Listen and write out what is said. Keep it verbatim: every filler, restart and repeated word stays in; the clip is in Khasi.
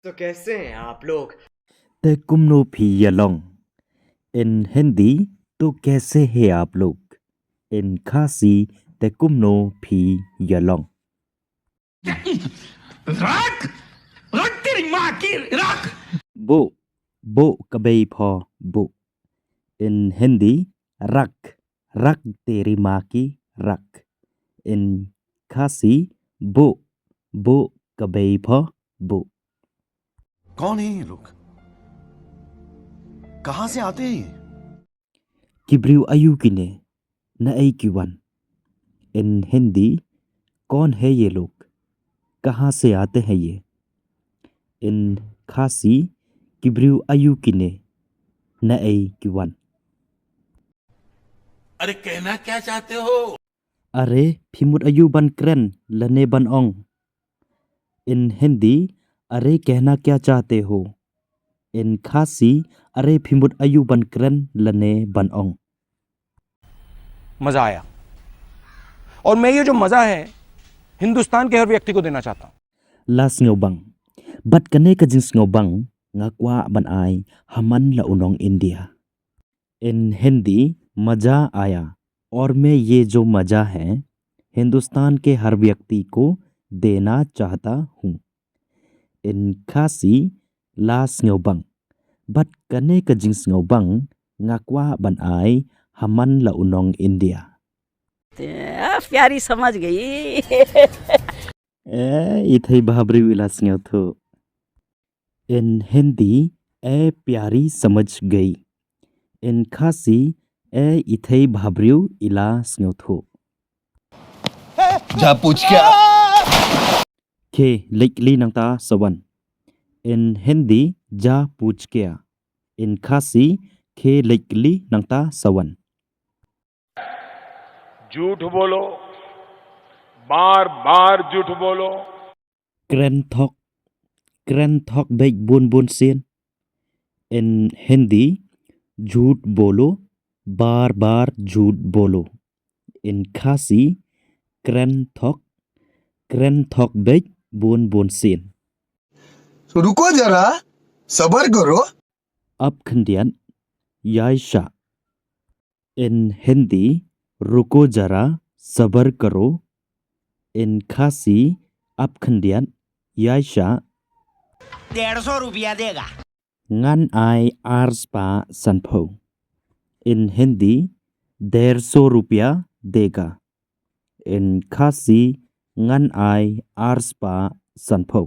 तो कैसे हैं आप लोग? Te kumno phi ïa long? In Hindi, तो कैसे हैं आप लोग? In Khasi, te kumno phi ïa long? रख रख तेरी माँ की रख Buh, buh ka bei pho buh. In Hindi, rak, rak teri maa ki rak. In Khasi, buh, buh ka bei pho buh. कौन है ये लोग? कहां से आते हैं ये? Ki briew aïu kine? Naei ki wan? In Hindi, कौन है ये लोग? कहां से आते हैं ये? In Khasi, ki briew aïu kine? Naei ki wan? अरे कहना क्या चाहते हो? Are, phi mut aïu ban kren lane ban ong? In Hindi, अरे कहना क्या चाहते हो? In Khasi, are phi mut aïu ban kren lane ban ong? मजा आया। और मैं ये जो मजा है, हिंदुस्तान के हर व्यक्ति को देना चाहता हूँ। La sngewbang. Bad kane ka jingsngewbang nga kwah ban ai ha man la u nong India. In Hindi, मजा आया। और मैं ये जो मजा है, हिंदुस्तान के हर व्यक्ति को देना चाहता हूँ। In Khasi, la sngewbang. Bad kane ka jingsngewbang nga kwah ban ai ha man la u nong India. आ, प्यारी समझ गई। Eh, i thei bha briew i la sngewthuh. In Hindi, ए प्यारी समझ गई. In Khasi, eh i thei bha briew i la sngewthuh. जा पूछ क्या? Khie leit kylli nangta sa wan. In Hindi, जा पूछ क्या. In Khasi, khie leit kylli nangta sa wan. झूठ बोलो, बार बार झूठ बोलो। Kren thok, kren thok beit bun bun sien. In Hindi, झूठ बोलो, बार बार झूठ बोलो. In Khasi, kren thok, kren thok beit bun bun sien. रुको जरा, सबर करो। Ap khyndiat, ïai shah. In Hindi, रुको जरा, सबर करो. In Khasi, ap khyndiat, ïai shah. डेढ़ सौ रुपया देगा। Ngan ai ar spah sanphew. In Hindi, डेढ़ सौ रुपया देगा. In Khasi, ngan ai ar spah sanphew.